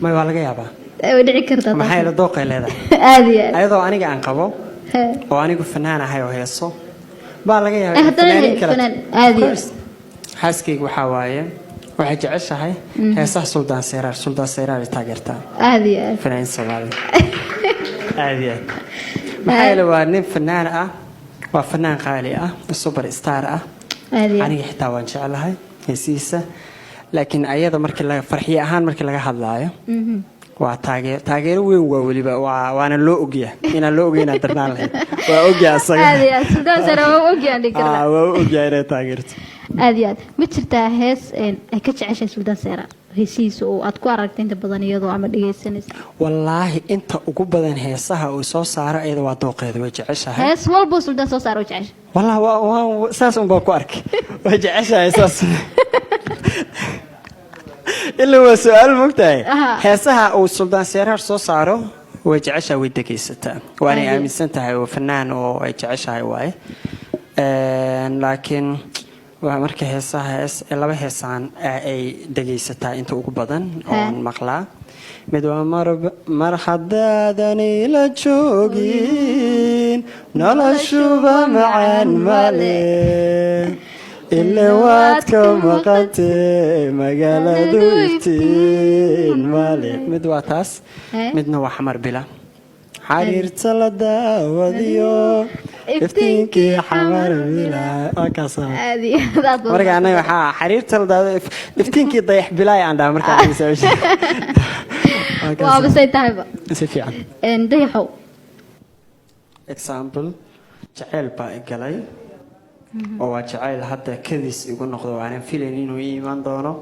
May, waa laga yaabaa. Way dhici kartaa taas. Maxaa yeele dooqay leedahay. Aad iyo aad. Ayadoo aniga aan qabo oo anigu fanaan ahay oo heeso baa laga yaabaa in haddana fanaaniin kale. Fanaan, aad iyo Of course. Xaaskayga waxaa waaye, waxay jeceshahay heesaha Suldaan Seyraar. Suldaan Seyraar ay taageertaa. Aad iyo aad. Fanaanin Soomaaliya, aad iyo aad. Maxaa yeele waa nin fanaan ah, waa fanaan qaali ah, super star ah. Aad iyo aad. Aniga xitaa waan jeclahay heesihiisa, laakiin ayada markii laga farxiye ahaan markii laga hadlaayo, waa taageero weyn. Waa weliba waana loo ogyahay. Inaan loo ogyahay inaan darnaan lahayn, waa ogyahay asaga. Aad iyo aad, Suldaan Seyraar waa ogyahan dhihi karnaa. Ah, waa u ogyahay inay taageerto. Aad iyo aad. Ma jirtaa hees ay ka jeceshahay Suldaan Seyraar, heesihiisa, oo aad ku aragtay inta badan iyadoo ama dhegaysanaysa? Wallaahi, inta ugu badan heesaha uu soo saaro iyada waa dooqeeda, way jeceshahay. Hees walbuu Suldaan soo saaro jecesha? Wallahi waa saas un baa ku arkay, way jeceshahay saas. Ilaa waa su-aal, mogtahay. Heesaha uu Suldaan Seeraar soo saaro way jeceshahay, way dhegaysataa, waanay aaminsan tahay oo fanaan oo ay jeceshahay waaye. Laakiin waa marka heesaha, hees laba heesaan ay dhegaysataa inta ugu badan oon maqlaa. Mid waa mar mar haddaadan ila joogin, noloshuba macaan male, ile waad ka maqantee, magaaladu iftiin male. Mid waa taas. Midna waa Xamar Bila, xariirta la daawadiyo iftiinkii Xamar Bila, waa kaas. Aad iyo aad, aad baad. Marka anaga waxaa xariirta la daawado iftiinkii dayax bilaay aan dhaha markaa. Waaba say tahayba. Si fiican. Dayaxow. Example, jaceyl baa i galay oo waa jacayl hadda kadis igu noqdo oo aanan filayn inuu ii imaan doono.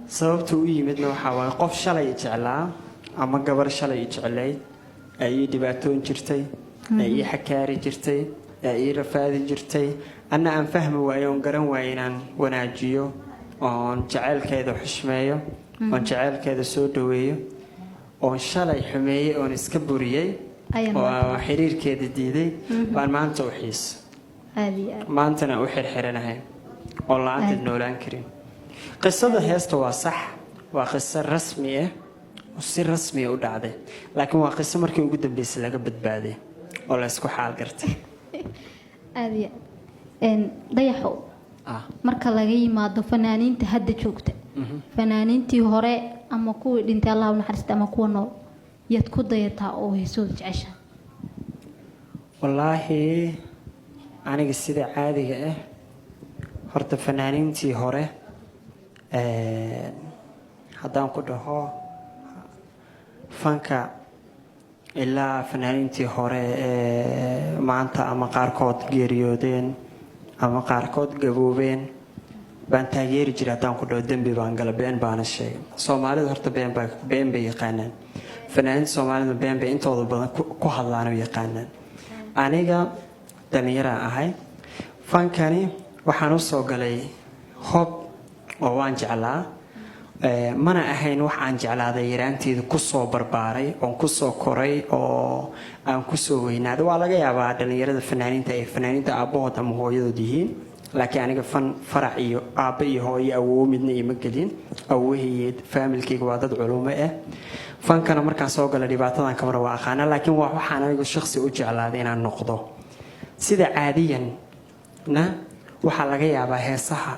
Sababta u yimidna waxaa waaye qof shalay i jeclaa ama gabar shalay i jeclayd ee ii dhibaatoon jirtay, ee ii xakaari jirtay, ee ii rafaadi jirtay, anna aan fahmi waayo oon garan waayo inaan wanaajiyo oon jaceylkeeda xushmeeyo oon jaceylkeeda soo dhaweeyo, oon shalay xumeeyey oon iska buriyey Ayaan oo aan xiriirkeeda diiday, baan maanta u xiisa. Aad iyo aad. Maantana u xirxiranahay oon la-aanteed noolaan karin. Qisada heesta waa sax, waa qiso rasmi ah oo si rasmiya u dhacday, laakiin waa qiso markii ugu dambeysay laga badbaaday oo la isku xaal gartay. Aad iyo aad. Dayaxow, marka laga yimaado fanaaniinta hadda joogta, fanaaniintii hore ama kuwii dhintay, Allah u naxariista, ama kuwa nool, yaad ku dayataa oo heesooda jecesha? Wallaahi, aniga sida caadiga ah horta fanaaniintii hore, haddaan ku dhaho fanka ilaa fanaaniintii hore ee maanta ama qaarkood geeriyoodeen ama qaarkood gaboobeen baan taageeri jiray, haddaan ku dhaho dembi baan gala, been baana sheegay. Soomaalida horta been bay yaqaanaan. Fanaaniinta Soomaalida been bay intooda badan ku hadlaan oo yaqaanaan. Aniga dhallinyaraan ahay, fankani waxaan usoo galay hob oo waan jeclaa. Mana ahayn wax aan jeclaaday yaraanteeda kusoo barbaaray oon kusoo koray oo aan kusoo weynaaday. Waa laga yaabaa dhalinyarada fanaaniinta ay fanaaniinta aabbahood ama hooyadood yihiin, laakiin aniga fan farac iyo aabba iyo hooyo awoowo midna ima gelin. Awowahaygeed faamilkayga waa dad culumo ah. Fankana markaan soo gala dhibaatadan kamara waa aqaana, laakiin waa waxaan anigu shakhsi u jeclaaday inaan noqdo. Sida caadiyan na waxaa laga yaabaa heesaha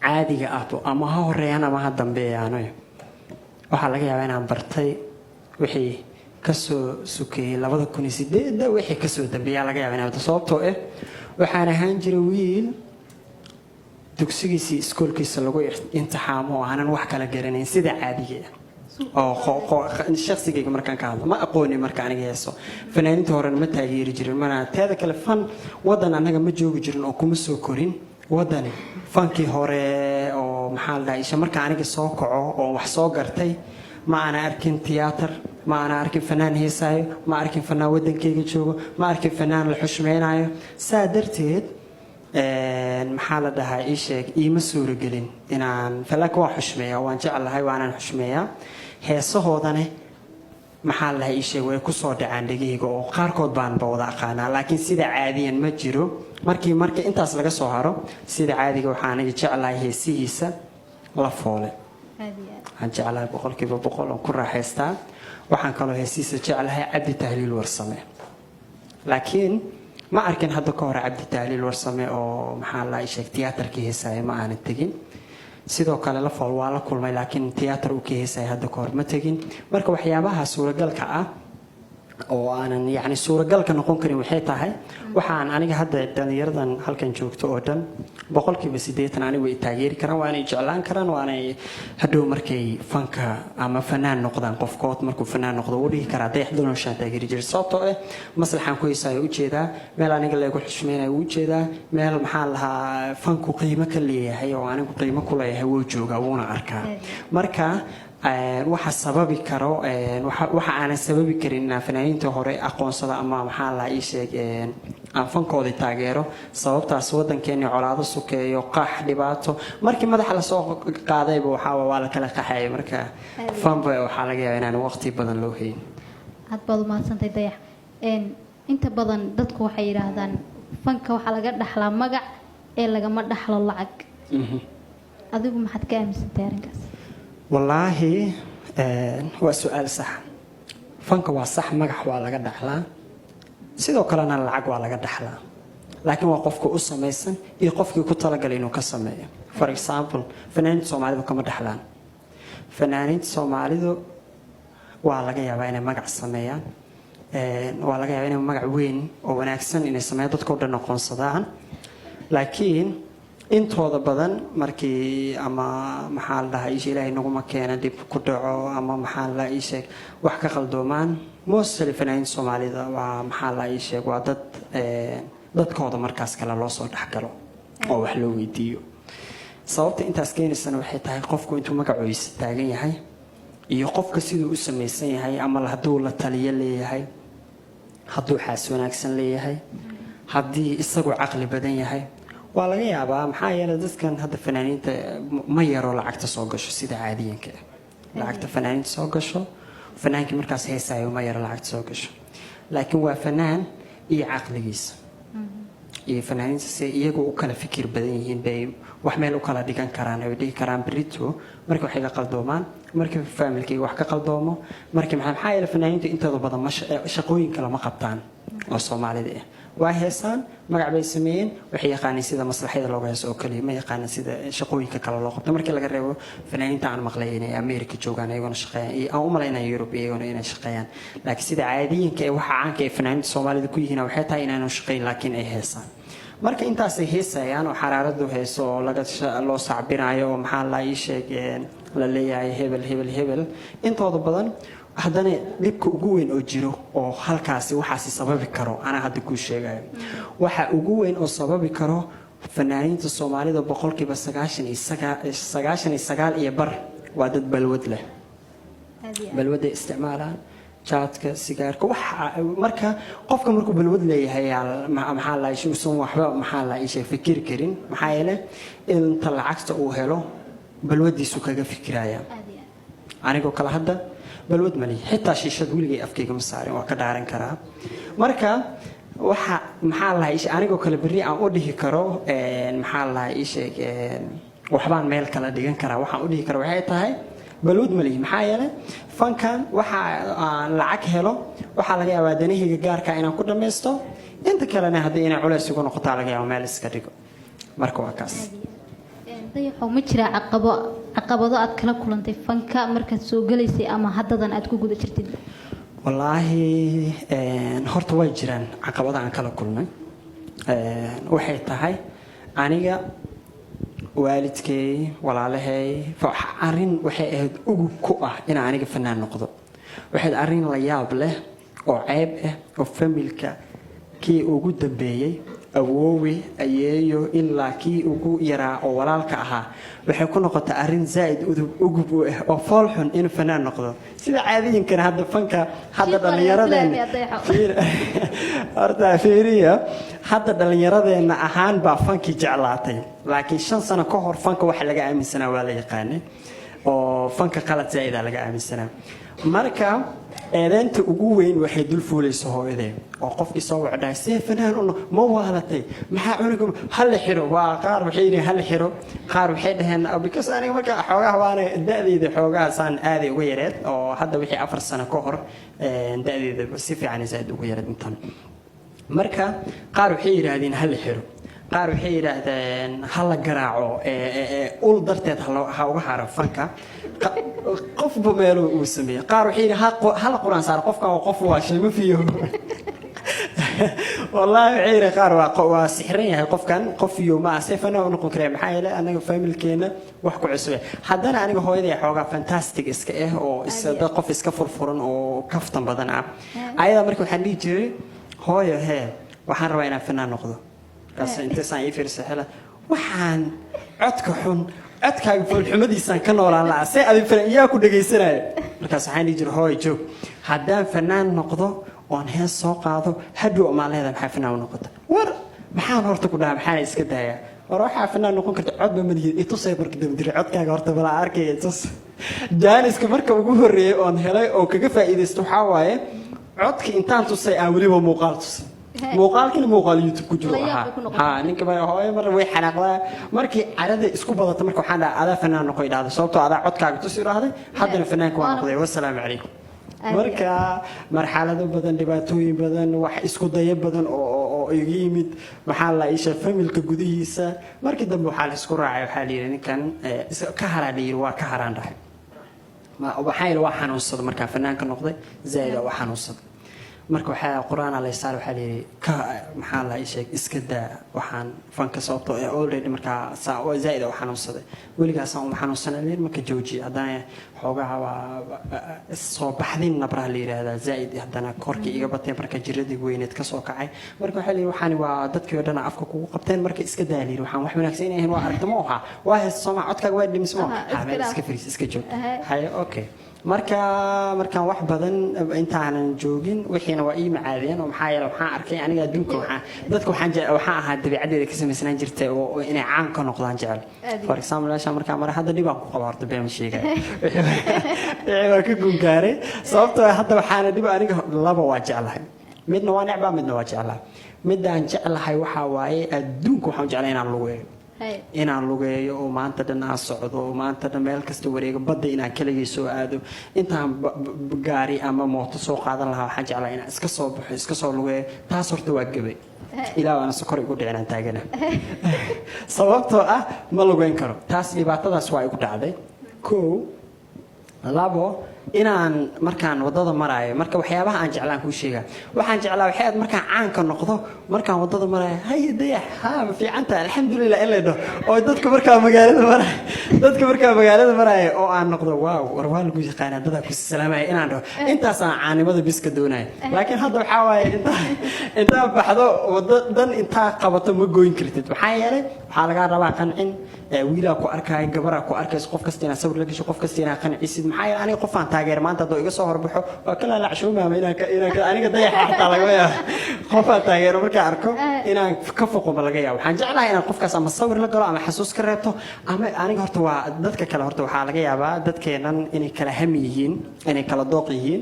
caadiga ahbo ama ha horeeyaan ama ha dambeeyaano, waxaa laga yaabaa inaan bartay wixii kasoo sukeeyey 2008-da, wixii kasoo dambeeyaa laga yaaba inaan barto, sababtoo ah waxaan ahaan jiray wiil dugsigiisii iskoolkiisa lagu imtixaamo oo aanan wax kala garanayn sida caadiga ah oo shaqsigayga markaan ka hadlo ma aqooni. Marka aniga heeso fanaaniinta horena ma taageeri jirin mana. Teeda kale, fan wadan annaga ma joogi jirin oo kuma soo korin wadani fankii hore oo maxaa la dhahay isha. Marka aniga soo kaco oo wax soo gartay, ma aana arkin tiyaatar, ma aana arkin fanaan heesaayo, ma arkin fanaan wadankayga joogo, ma arkin fanaan la xushmeynayo. Saa darteed, maxaa la dhahaa, ii sheeg, iima suuragelin inaan laakiin waan xushmeeyaa, waan jeclahay, waanaan xushmeeyaa heesahoodane. Maxaa la dhahaa, ii sheeg, way kusoo dhacaan dhegahayga oo qaarkood baanba wada aqaanaa, laakiin sida caadiyan ma jiro. Markii marka intaas laga soo haro, sida caadiga waxaa aniga jeclahay heesihiisa La Foole. Aad iyo aad. Waxaan jeclahay 100% oon ku raaxaystaa. Waxaan kaloo heesiisa jeclahay Cabdi Tahliil Warsame, laakiin ma arkin hadda ka hore Cabdi Tahliil Warsame oo, maxaa la sheeg, tiyaatarka heesaya ma aanan tegin. Sidoo kale Lafool waa la kulmay, laakiin tiyaatar uu ka heesaya hadda ka hor ma tegin. Marka waxyaabaha suuragalka ah oo aanan, yacni, suuragalka noqon karin waxay tahay, waxaan aniga hadda dhallinyaradan halkan joogto oo dhan 80% anigu way taageeri karaan, waanay jeclaan karaan, waanay hadhow markay fanka ama fanaan noqdaan, qofkood markuu fanaan noqdo wuu dhihi karaa, "Dayax Dalnuurshaan taageeri jiray," sababtoo ah maslaxaan ku heysaayo ujeedaa, meel aniga leegu xushmeynayo ujeedaa, meel, maxaa lahaa, fanku qiimo ka leeyahay oo anigu qiimo ku leeyahay wuu joogaa, wuuna arkaa. Marka waxa sababi karo, waxa aanan sababi karin inaan fanaaniinta hore aqoonsada ama, maxaa la ii sheeg, aan fankoodii taageero, sababtaas wadankeeni colaado sukeeyo, qax, dhibaato, markii madaxa lasoo qaadayba waxaa waa la kala qaxayay. Marka fanba waxaa laga yaabaa inaan waqti badan loo hayn. Aad baad umahadsantahay, Dayax. Inta badan dadku waxay yidhaahdaan fanka waxaa laga dhaxlaa magac ee lagama dhaxlo lacag. Adigu maxaad ka aaminsantahay arrinkaas? Wallaahi, waa su-aal sax. Fanka waa sax, magax waa laga dhaxlaa, sidoo kalena lacag waa laga dhaxlaa, laakiin waa qofka u samaysan iyo qofkii ku talagalay inuu ka sameeyo. For example, fanaaniinta Soomaalidu kama dhaxlaan. Fanaaniinta Soomaalidu waa laga yaabaa inay magac sameeyaan, waa laga yaabaa inay magac weyn oo wanaagsan inay sameeyaan, dadkao dhan aqoonsadaan, laakiin intooda badan markii ama, maxaa la dhahaa, isha Ilaahay naguma keena, dhib ku dhaco ama, maxaa la ii sheeg, wax ka qaldoomaan, mostly fanaaniinta Soomaalida waa, maxaa la ii sheeg, waa dad dadkooda markaas kale loo soo dhexgalo oo wax loo weydiiyo. Sababta intaas keenaysana waxay tahay qofku intuu magacoisa taagan yahay iyo qofka siduu u samaysan yahay, ama hadduu la taliyo leeyahay, hadduu xaas wanaagsan leeyahay, haddii isagu caqli badan yahay, waa laga yaabaa. Maxaa yeelay dadkan hadda fanaaniinta ma yaro lacagta soo gasho. Sida caadiyanka ah lacagta fanaaniinta soo gasho, fanaankii markaas heesayo ma yaro lacagta soo gasho, laakiin waa fanaan iyo caqligiisa iyo fanaaniinta si iyagu u kala fikir badan yihiin bay wax meel u kala dhigan karaan, ay dhihi karaan berito markii wax iga qaldoomaan, markii faamilkayga wax ka qaldoomo, markii maxaa yeelay fanaaniintu intooda badan ma shaqooyin kale ma qabtaan oo Soomaalida ah. Waa heesaan, magac bay sameeyeen, waxay yaqaaniin sida maslaxyada looga heeso oo kaliya, ma yaqaanin sida shaqooyinka kale loo qabto, markii laga reebo fanaaniinta aan maqlay inay America joogaan, iyagona shaqeeyaan, iyo aan u malaynaya Yurub iyagona inay shaqeeyaan. Laakiin sida caadiyanka ee waxa caanka ee fanaaniinta Soomaalida ku yihiin waxay tahay inaanu shaqeyn, laakiin ay heesaan. Marka intaasay heesayaan oo xaraaradu heeso oo laga loo sacbinayo oo, maxaa la ii sheeg, la leeyahay hebel, hebel, hebel, intooda badan haddana dhibka ugu weyn oo jiro oo halkaasi waxaasi sababi karo anaa hadda kuu sheegayo. Waxa ugu weyn oo sababi karo, fanaaniinta Soomaalida 99.5% waa dad balwad leh. Balwaday isticmaalaan, jaadka, sigaarka, waxa. Marka qofka markuu balwad leeyahay, maxaa la uusan waxba, maxaa la isha, fikiri karin. Maxaa yeelay inta lacagta uu helo balwadiisu kaga fikiraya. Anigoo kale hadda balwad mali, xitaa shiishad weligay afkayga ma saarin, waa ka dhaaran karaa. Marka waxa, maxaa lahaa isha, anigoo kale berri aan u dhihi karo, maxaa lahaa, ii sheeg, waxbaan meel kala dhigan karaa, waxaan u dhihi kara waxay tahay balwad malihi. Maxaa yeelay fankan waxa aan lacag helo waxaa laga yaabaa danahayga gaarka inaan ku dhammaysto, inta kalena haddii inay culays igu noqotaa laga yaaba meel iska dhigo. Marka waa kaas. Dayaxow, ma jiraa caqabado aad kala kulantay fanka markaad soo galaysay ama haddadan aad ku guda jirtid? Wallaahi, horta way jiraan caqabada aan kala kulmay. Waxay tahay aniga waalidkay, walaalahay, arrin waxay ahayd ugub ku ah inaan aniga fanaan noqdo. Waxay arrin la yaab leh oo ceeb ah oo familka kii ugu dambeeyey, awoowe, ayeeyo, ilaa kii ugu yaraa oo walaalka ahaa, waxay ku noqotay arrin zaa'id ugub u ah oo fool xun inuu fanaan noqdo. Sida caadiyinkana hadda fanka hadda dhallinyaradeenna, horta fiiriya, hadda dhallinyaradeenna ahaan baa fankii jeclaatay, laakiin 5 sano ka hor fanka waxa laga aaminsanaa waa la yaqaanay. Oo fanka qalad zaa'ida laga aaminsanaa. Marka eedeynta ugu weyn waxay dul fuulaysa hooyadee, oo qofkii soo wacdhahay, "See fanaan u ma waalatay? Maxaa cunuga hala xiro?" Waa qaar waxay yidhiin hala xiro, qaar waxay dhaheen, because aniga marka xoogaha waana da'deyda xoogaha saan aaday uga yareed, oo hadda wixii 4 sano ka hor da'deyda si fiican zaaid uga yareed intan. Marka qaar waxay yidhaahdeen hala xiro, qaar waxay yidhaahdeen ha la garaaco, ul darteed ha uga haro fanka. Qofba meelo uu sameeyey. Qaar waxay yidhi hala Quraan saaro qofkan, waa qof waa shayma fiyo. Wallaahi, waxay yidhi qaar waa sixran yahay qofkan, qof iyo ma se fanaan u noqon karaya. Maxaa yeelay anaga familkeena wax ku cusub. Haddana aniga hooyaday xoogaa fantastic iska ah, oo dad qof iska furfuran oo kaftan badan ah ayadaa. Marka waxaan dhihi jiray, "Hooyo, hee, waxaan rabaa inaan fanaan noqdo." Markaas intaysaan ii fiirsa xela, "Waxaan codka xun, codkaaga foolxumadiisaan ka noolaan lahaa, see adi fanaan yaa ku dhegaysanaayo?" Markaas waxaan dhihi jiray, "Hooyo, joog, haddaan fanaan noqdo oon hees soo qaado, hadhow maan leedahay maxaa fanaan u noqota? War maxaan horta ku dhahaa? Maxaan iska daayaa? War waxaa fanaan noqon karta codba malihid, itusay." Marka dambe diri, "Codkaaga horta bala arkaya, itus." Jaaniska marka ugu horreeyay oon helay oo kaga faa'iidaysto waxaa waaye codka intaan tusay aan weliba muuqaal tusay. Muuqaalkina muuqaal YouTube ku jiro ahaa. Ha, ninka ma hooyo mar way xanaaqdaa. Markii carada isku badata, marka waxaan dhahaa, "Adaa fanaan noqo," idhaahday, "sababtoo adaa codkaaga tus," idhaahday. "Haddana fanaanka waa noqday, wassalaamu calaykum." Marka marxalado badan, dhibaatooyin badan, wax isku dayo badan oo iga yimid, maxaa la isha, familka gudihiisa. Markii dambe waxaa la isku raacay, waxaa la yidhi ninkan ka haraa la yidhi. Waa ka haraan dhahay. Waxaa yidhi waa xanuunsada markaan fanaanka noqday, zaaid waa xanuunsada. Marka waxaa Qur-aan la saar, waxaa la yidhi ka, maxaa la ii sheeg, iska daa waxaan fanka, sababtoo ee already markaa saa oo zaaid u xanuunsaday, weligaasaan uma xanuunsanay. Marka jooji. Haddana xoogaha waa soo baxdin nabraha la yidhaahdaa, zaaid haddana korkii iga batay marka jiradii weyneed ka soo kacay. Marka waxaa la yidhi waxaani waa dadkii oo dhan afka kugu qabteen, marka iska daa la yidhi. Waxaan wax wanaagsan inay ahayn waa aragta ma oha, waa heesta sooma, codkaaga waa dhimis ma ha, meel iska fariis, iska joog. Haye, okay. Marka markaan wax badan intaanan joogin, wixiina waa ii macaadeen, oo maxaa yeele waxaan arkay aniga adduunka waxaa dadka waxaan waxaan ahaa dabiicadeeda ka samaysnaan jirtay oo inay caan ka noqdaan jecel. For example, meesha markaa mara hadda dhibaan ku qaba, horta been ma sheegay, wixii waa ka gungaaray, sababtoo hadda waxaana dhib aniga laba waa jeclahay, midna waa necbaa, midna waa jeclahay. Midaan jeclahay waxaa waaye adduunka waxaan jeclay inaan lugeeyo, inaan lugeeyo oo maanta dhan aan socdo, oo maanta dhan meel kasta wareego, badda inaan keligay soo aado. Intaan gaari ama mooto soo qaadan lahaa, waxaan jeclaa inaan iska soo baxo, iska soo lugeeyo. Taas horta waa gabay, ilaa waana sokor igu dhicin aan taagana, sababtoo ah ma lugeyn karo. Taas dhibaatadaas waa igu dhacday. Kow, labo, inaan markaan wadada maraayo, marka waxyaabaha aan jeclaan kuu sheegaa, waxaan jeclaa waxay aad markaan caanka noqdo, markaan wadada maraayo, "Haye Dayax, haa, ma fiicantahay, alxamdulilah," in la dhaho, oo dadka markaa magaalada maraayo oo aan noqdo, "Wow, war waa lagu yaqaanaa, dadaa ku salaamaya," inaan dhaho. Intaasaan caanimada biska doonaya. Laakiin hadda waxaa waaye intaa baxdo waddo dhan intaa qabato ma goyn kartid. Maxaa yeelay waxaa lagaa rabaa qancin, wiilaa ku arkaayo, gabaraa ku arkayso, qof kasta inaad sawir la gasho, qof kasta inaad qancisid. Maxaa yeelay aniga qofaan taageer maanta hadduu iga soo horbaxo waa kala lacshoomaama inaan aniga Dayaxa xataa laga yaabo qofaan taageero markaan arko inaan ka foqo ma laga yaabo. Waxaan jeclahay inaan qofkaas ama sawir la galo ama xasuus ka reebto. Ama aniga horta waa dadka kale, horta waxaa laga yaabaa dadkeennan inay kala hami yihiin, inay kala dooq yihiin.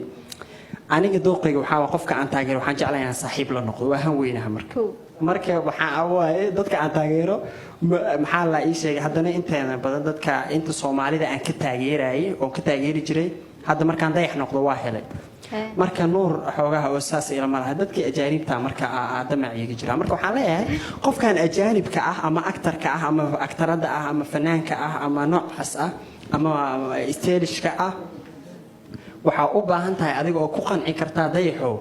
Aniga dooqayga waxaa waa qofka aan taageero waxaan jeclahay inaan saaxiib la noqdo, waa han weynaha. Marka marka waxaa waaye dadka aan taageero, maxaa la ii sheegay, haddana inteeda badan dadka inta Soomaalida aan ka taageerayay oo ka taageeri jiray, hadda markaan Dayax noqdo waa helay. Marka Nuur xoogaha oo saas ilama laha dadkii ajaanibta. Marka damac iiga jira, marka waxaan leeyahay qofkan ajaanibka ah ama actorka ah ama actoradda ah ama fanaanka ah ama noocaas ah ama stylishka ah, waxaa u baahan tahay adiga oo ku qanci kartaa, Dayaxow,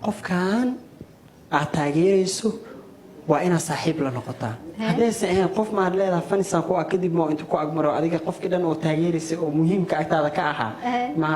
qofkan aad taageerayso waa inaad saaxiib la noqotaa. Haddaysan ahayn qof maad leedahay fanisaan ku ah, kadib ma intuu ku agmaro adiga qofkii dhan oo taageeraysay oo muhiimka agtaada ka ahaa ma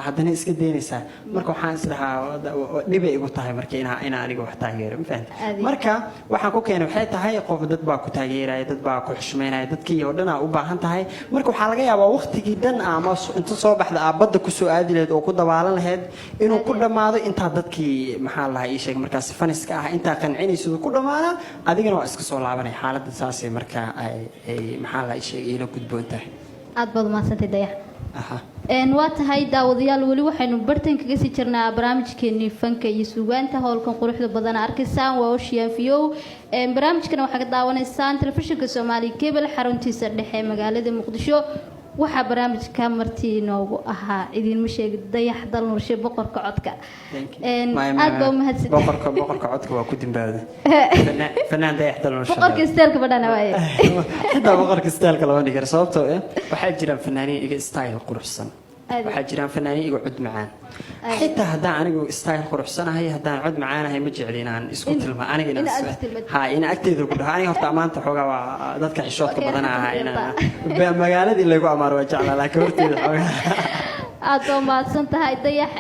haddana iska daynaysaa. Marka waxaan isdhahaa dhibay igu tahay marka inaa aniga wax taageero, ma fahamtay? Marka waxaan ku keenay waxay tahay qof dad baa ku taageeraya, dad baa ku xushmeynaya, dadkii oo dhan aa u baahan tahay. Marka waxaa laga yaabaa waqtigii dhan ama inta soo baxda aa badda kusoo aadi lahayd oo ku dabaalan lahayd inuu ku dhammaado intaa dadkii, maxaa lahaa, ii sheeg, markaas faniska ah intaa qancinaysid ku dhammaana, adigana waa iska soo laabanay. Xaaladda saasay marka ay maxaa la sheegay ila gudboon tahay. Aad baad umahadsantay, Dayax. Aha. Waa tahay, daawadayaal, weli waxaynu bartan kaga sii jirnaa barnaamijkeenii fanka iyo suugaanta. Howlkan quruxda badan arkaysaan waa Ocean View. Barnaamijkana waxaa ka daawanaysaan telefishinka Soomaaliya Cable, xaruntiisa dhexe ee magaalada Muqdisho. Waxaa barnaamijka marti inoogu ahaa, idiinma sheegi, Dayax Dalnuurshe, boqorka codka. Thank you. Aad baa umahadsan. Boqorka codka waa ku dimbaawda. Fanaan Dayax Dalnuurshe. Boqorka style-ka badhana waaye. Xitaa boqorka style-ka lama dhigi karo, sababtoo eh waxaa jiraan fanaaniin iga style quruxsan. Waxaa jiraan fanaaniin iga cod macaan. Xitaa haddaan anigu style quruxsanahay, haddaan cod macaanahay, ma jecli inaan isku tilma aniga in inaan aad istilmaantid. Ha, in agteeda ku dhaho aniga. Horta ammaanta xoogaa waa dadka xishoodka Okay, badan ahaa. xagga Inaan magaaladii laygu amaano waa jeclaa, laakiin horteeda xoogaa. Aad baa umahadsan tahay, Dayax.